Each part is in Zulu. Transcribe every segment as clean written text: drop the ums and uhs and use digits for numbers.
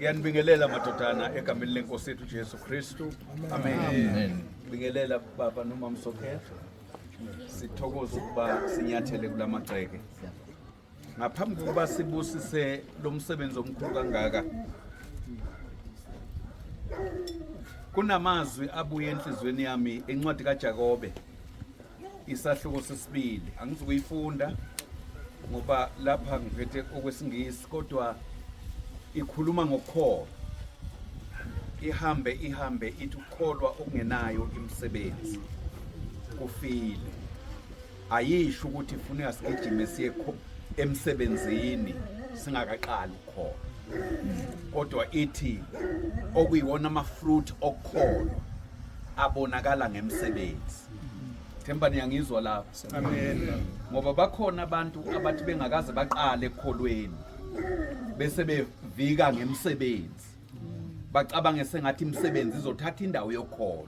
Ngiyanibingelela madodana egameni lenkosi yethu Jesu Kristu. Amen. Bingelela baba noma Msokhela. Sithokoza ukuba sinyathele kulamagceke. Ngaphambi kokuba sibusise lo msebenzi omkhulu kangaka, kunamazwi abuye enhliziyweni yami encwadi kaJakobe isahluko sesibili. Angizukuyifunda ngoba lapha ngiphethe okwesingisi kodwa ikhuluma ngokukholwa. Ihambe ihambe ithi ukukholwa okungenayo imisebenzi kufile. Ayisho ukuthi funeka sigijime siye emsebenzini singakaqali ukukholwa, kodwa ithi okuyiwona ama-fruit okukholwa abonakala ngemsebenzi. Themba niyangizwa lapho? Amen. Ngoba bakhona abantu abathi bengakaze baqale ekukholweni bese bevika ngemsebenzi, bacabange sengathi imisebenzi izothatha indawo yokholo.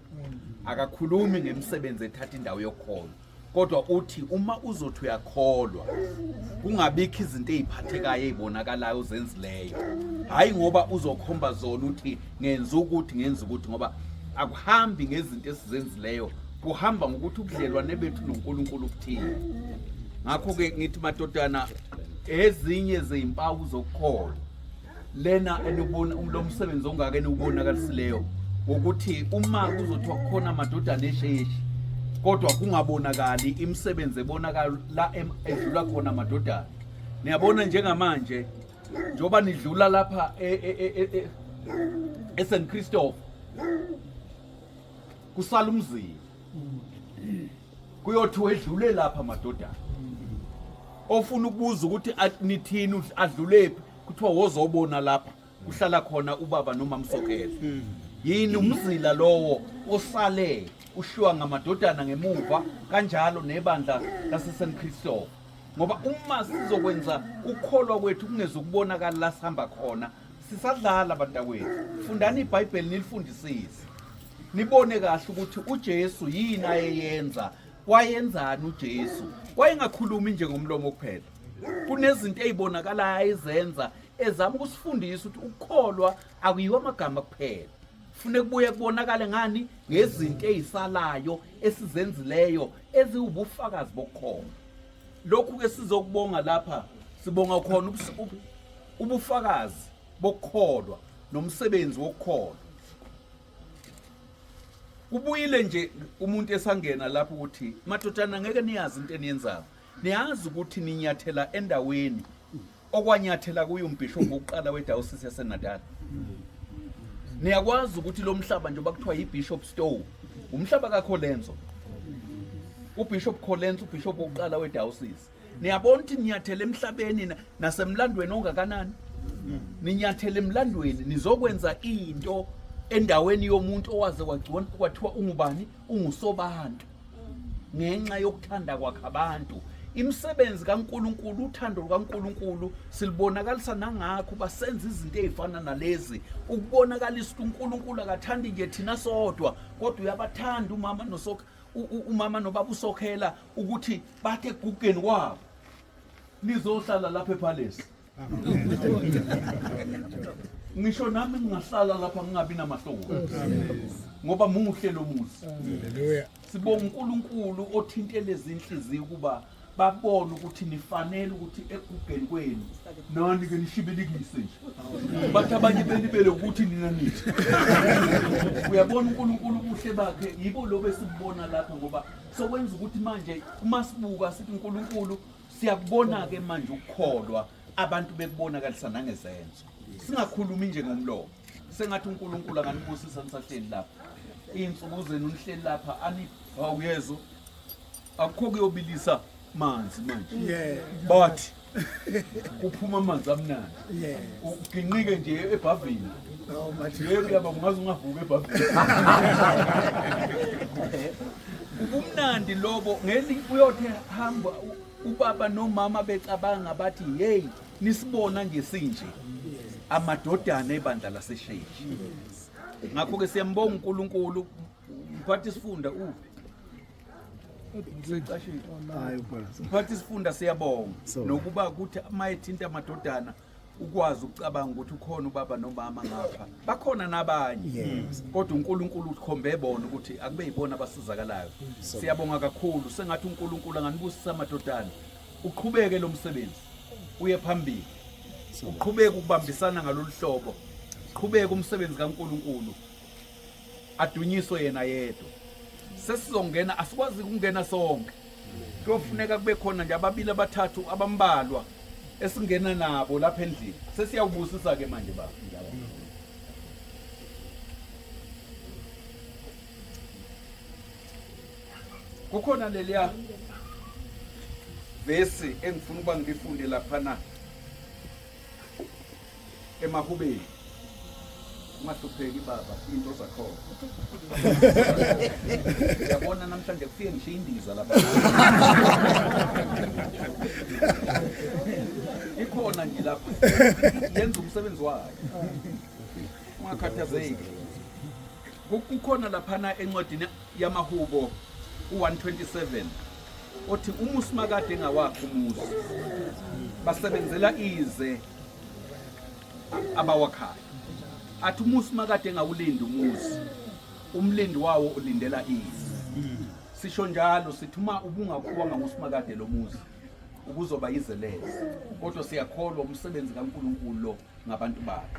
Akakhulumi ngemisebenzi ethatha indawo yokholo, kodwa uthi uma uzothi uyakholwa kungabikho izinto eziphathekayo ezibonakalayo ozenzileyo, hayi ngoba uzokhomba zona uthi ngenza ukuthi ngenza ukuthi, ngoba akuhambi ngezinto esizenzileyo, kuhamba ngokuthi ubudlelwane bethu noNkulunkulu buthini. Ngakho-ke ngithi madodana, ezinye zezimpawu zokukholwa lena enubona lo msebenzi ongaka eniwubonakalisileyo wokuthi uma kuzothiwa kukhona amadodana esheshi kodwa kungabonakali imisebenzi ebonakala la edlula khona amadodana. Niyabona njengamanje njengoba nidlula lapha eSt Christopher kusala umzila, kuyothiwa edlule lapha amadodana. Ofuna ukubuza ukuthi nithini adlulephi, kuthiwa wozobona lapha kuhlala khona ubaba noma Msokela. Yini umzila lowo osale ushiwa ngamadodana ngemuva, kanjalo nebandla lase-St Christopher. Ngoba uma sizokwenza ukukholwa kwethu kungezukubonakala la sihamba khona, sisadlala bantakwethu. Fundani iBhayibheli nilifundisise, nibone kahle ukuthi uJesu yini ayeyenza, wayenzani uJesu. Wayengakhulumi nje ngomlomo kuphela, kunezinto ezibonakalayo ayezenza ezama ukusifundisa ukuthi ukukholwa akuyiwa amagama kuphela, fune kubuye kubonakale ngani ngezinto ezisalayo esizenzileyo eziwubufakazi bokukholwa. Lokhu ke sizokubonga lapha, sibonga khona ubufakazi bokukholwa nomsebenzi wokukholwa. Kubuyile nje umuntu esangena lapho ukuthi madodana ngeke niyazi into eniyenzayo, niyazi ukuthi ninyathela endaweni okwanyathela kuyo umbhishobhi wokuqala wedayosisi yaseNatal. Niyakwazi ukuthi lo mhlaba njengoba kuthiwa yi-Bishop Stowe, umhlaba kaColenso, uBishop Colenso, uBishop wokuqala wedayosisi. Niyabona ukuthi ninyathela emhlabeni nasemlandweni ongakanani, ninyathela emlandweni, nizokwenza into endaweni yomuntu owaze kwathiwa ungubani, ungusobantu, ngenxa yokuthanda kwakhe abantu. Imisebenzi kaNkuluNkulu, uthando lukaNkuluNkulu silibonakalisa nangakho basenza izinto ezifana nalezi, ukubonakalisa ukuthi uNkulunkulu akathandi nje thina sodwa, kodwa uyabathanda umama nosokha, umama nobaba uSokhela, ukuthi bathe egugeni kwabo nizohlala lapha ePalace. Ngisho nami ngingahlala lapha ngingabi namahloni, ngoba muhle lo muzi. Haleluya. Sibonga uNkulunkulu othinte lezi inhliziyo ukuba babone ukuthi nifanele ukuthi ekugugeni kwenu nani ke nishibilikise nje, bathi abanye belibele ukuthi nina nithi. Uyabona uNkulunkulu ubuhle bakhe yibo lo besibona lapha, ngoba sokwenza ukuthi manje uma sibuka sithi uNkulunkulu siyakubona ke manje ukukholwa abantu bekubonakalisa nangezenzo, singakhulumi nje ngomlomo. Sengathi uNkulunkulu anganibusisa nisahleli lapha iy'nsuku zenu nihleli lapha ani awuyezwa akukho kuyobilisa manzi manje, bathi kuphuma amanzi amnandi, uginqike nje ebhavini. Yebo, uyaba ungaze ungavuka ebhavini. Ubumnandi lobo ngeli uyothe hamba ubaba nomama becabanga bathi hey, nisibona nje sinje amadodana ebandla laseSheshi. Ngakho-ke siyambonga uNkulunkulu. Mphathi sifunda uphi? Mphathi sifunda siyabonga nokuba ukuthi uma ethinta amadodana Ukwazi ukucabanga ukuthi ukhona ubaba nomama ngapha, bakhona nabanye, kodwa uNkulunkulu ukhombe bona ukuthi akube yibona abasizakalayo. Siyabonga kakhulu, sengathi uNkulunkulu anganibusisa amadodana, uqhubeke lo msebenzi uye phambili, uqhubeke ukubambisana ngalolu hlobo, qhubeke umsebenzi kaNkulunkulu, adunyiswe yena yedwa. Sesizongena, asikwazi ukungena sonke, kuyofuneka kube khona nje ababili abathathu abambalwa esingena nabo lapha endlini. Sesiyawubusisa ke manje baba. Kukhona leliya vesi engifuna ukuba ngilifunde laphana emahubeni. Ungahlupheki baba, into zakhona. Uyabona namhlanje kufike ngisho indiza lapha. Ikhona nje lapha. Yenza umsebenzi wayo. Ungakhathazeki. Kukhona laphana encwadini yamaHubo u-127 othi uma uSimakade engawakho umuzi basebenzela ize abawakhayo. Athi uma uSimakade engawulindi umuzi, umlindi wawo ulindela ize. Sisho njalo sithi uma ubungakhiwanga nguSimakade lo muzi ubuzoba yizeleze, kodwa siyakholwa umsebenzi kaNkulunkulu lo ngabantu bakhe.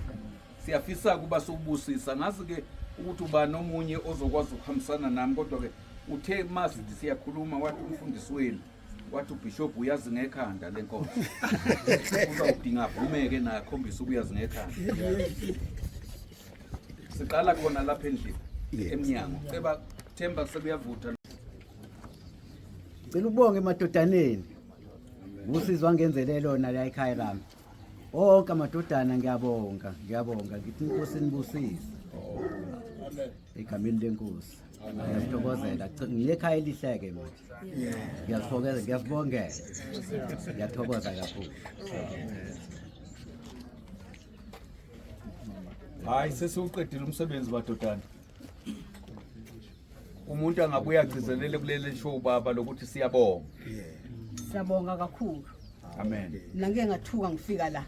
Siyafisa ukuba siwubusisa. Ngazi-ke ukuthi ubani omunye ozokwazi ukuhambisana nami, kodwa-ke uthe masithi siyakhuluma wathi umfundisi wenu, wathi ubishop uyazi ngekhanda le nkonzo, uzawudinga avumeke naye akhombise ukuyazi ngekhanda. Siqala khona lapha endlini emnyango. Ceba Themba, sekuyavutha. Cela ubonge emadodaneni ngusizwa ngenzele lona la ekhaya lami. Onke amadodana ngiyabonga, ngiyabonga, ngithi inkosi inibusise. Egameni lenkosi. Ngiyazithokozela, nginekhaya elihle-ke manje. Ngiyazithokozela, ngiyazibongela. Ngiyathokoza kakhulu. Hayi, sesiwuqedile umsebenzi madodana. Umuntu angabuya agcizelele kuleli show baba lokuthi siyabonga. Siyabonga kakhulu. Amen. Mina ngike ngathuka ngifika la.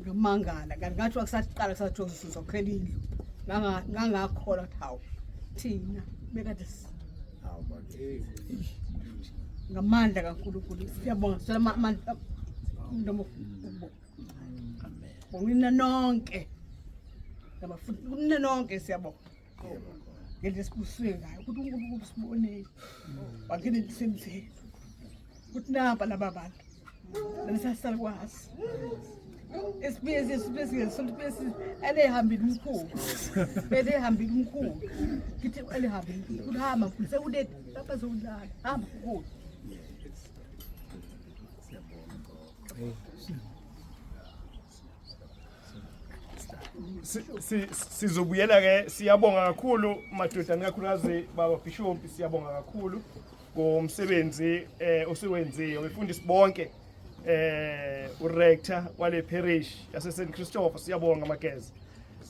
Ngamangala kanti ngathi kusaqala kusathiwa sizokhela indlu. Ngangakholwa ukuthi hawu thina bekade ngamandla kaNkulunkulu siyabonga sicela amandla noma bonga nonke. Ngabafundi kunina nonke siyabonga. Ngendlela esibuswe ngayo ukuthi uNkulunkulu usibonile wangena eliseni zethu ukuthi nampa laba bantu lalisasalukwazi esibuyesibuyesibuyesibuyesi elehambile umkhulu elehambile umkhulu ngithi elehambile umkhulu hamba mkhulu sekuleti lapha sewulala hamba mkhulu. Sizobuyela ke. Siyabonga kakhulu madodana, kakhulukazi baba Bishop, siyabonga kakhulu ngomsebenzi osuwenziwe befundisi bonke, urector wale parish yase St Christopher, siyabonga mageza.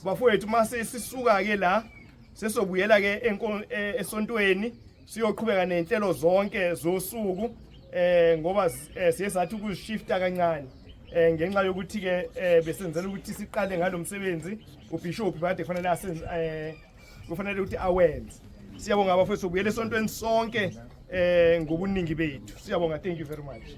Bafowethu, mase sisuka ke la sesobuyela ke esontweni siyoqhubeka nezinhlelo zonke zosuku, ngoba siye sathi ukuzishifta kancane ngenxa yokuthi ke besenzela ukuthi siqale ngalomsebenzi ubishop kade kufanele asenze, kufanele ukuthi awenze. Siyabonga abafowethu, ubuyele esontweni sonke ngobuningi bethu. Siyabonga, thank you very much.